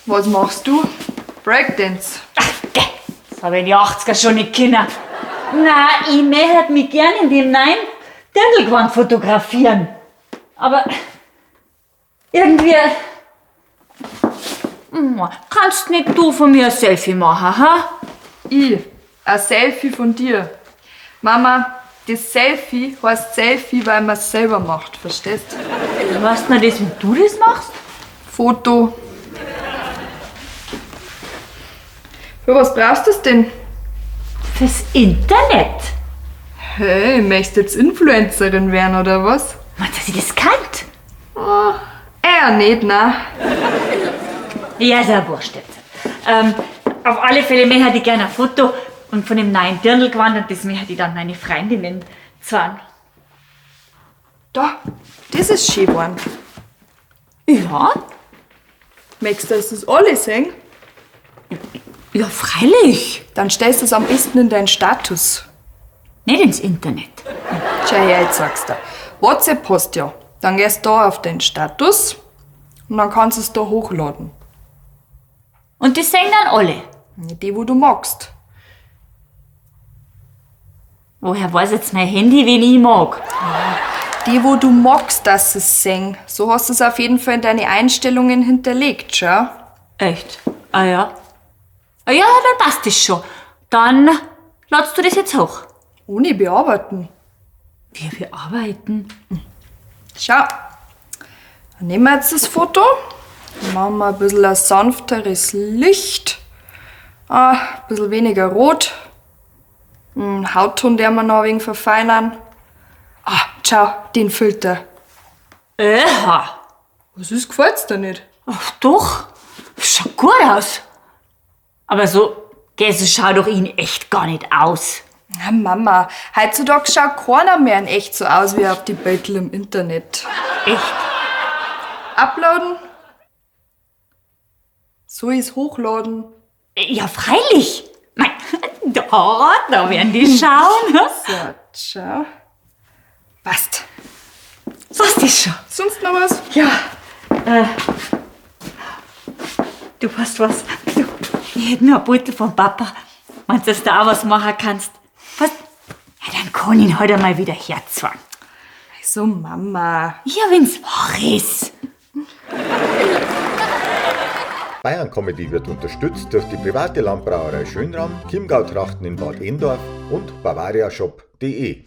Was machst du? Breakdance. Das hab ich in die 80er schon nicht können. Na, ich möchte mich gern in dem neuen Dirndlgewand fotografieren. Aber irgendwie. Kannst nicht du von mir ein Selfie machen, ha? Ich. Ein Selfie von dir. Mama, das Selfie heißt Selfie, weil man es selber macht, verstehst? Weißt du das, wenn du das machst? Foto. Für was brauchst du das denn? Fürs Internet. Hey, möchtest du jetzt Influencerin werden oder was? Meinst du, dass ich das kannt? Eher nicht, ne? Ja, ist ja wurscht jetzt. Auf alle Fälle möchte ich gerne ein Foto und von dem neuen Dirndlgewand und das möchte ich dann meine Freundinnen zeigen. Da, das ist schön geworden. Ja? Möchtest du, dass das alle sehen? Ja, freilich. Dann stellst du es am besten in deinen Status. Nicht ins Internet. Schau her, jetzt sagst du. WhatsApp hast ja. Dann gehst du da auf deinen Status und dann kannst du es da hochladen. Und das sehen dann alle. Die, wo du magst. Woher weiß jetzt mein Handy, wen ich mag? Die, wo du magst, dass sie es sehen. So hast du es auf jeden Fall in deine Einstellungen hinterlegt, schau. Echt? Ah ja. Ah ja, dann passt das schon. Dann ladst du das jetzt hoch. Ohne bearbeiten. Wir bearbeiten. Schau. Dann nehmen wir jetzt das Foto. Dann machen wir ein bisschen ein sanfteres Licht. Ah, ein bisschen weniger rot. Einen Hautton, der wir noch ein wenig verfeinern. Ah, schau, den Filter. Eha. Was ist, gefällt's dir nicht? Ach doch, schaut gut aus. Aber so, gell, so schaut doch ihn echt gar nicht aus. Na Mama, heutzutage schaut keiner mehr in echt so aus wie auf die Bildl im Internet. Echt? Uploaden? Soll ich's hochladen? Ja, freilich. Mei, da werden die schauen. So, schau. Passt. Was ist schon? Sonst noch was? Ja. Du weißt was? Du, ich hätte nur ein Beutel vom Papa. Meinst du, dass du auch was machen kannst? Was? Ja, dann kann ich ihn heute mal wieder herzwang. Also Mama. Ja, wenn's wahr ist. Bayern Comedy wird unterstützt durch die private Landbrauerei Schönram, Chiemgau Trachten in Bad Endorf und bavariashop.de.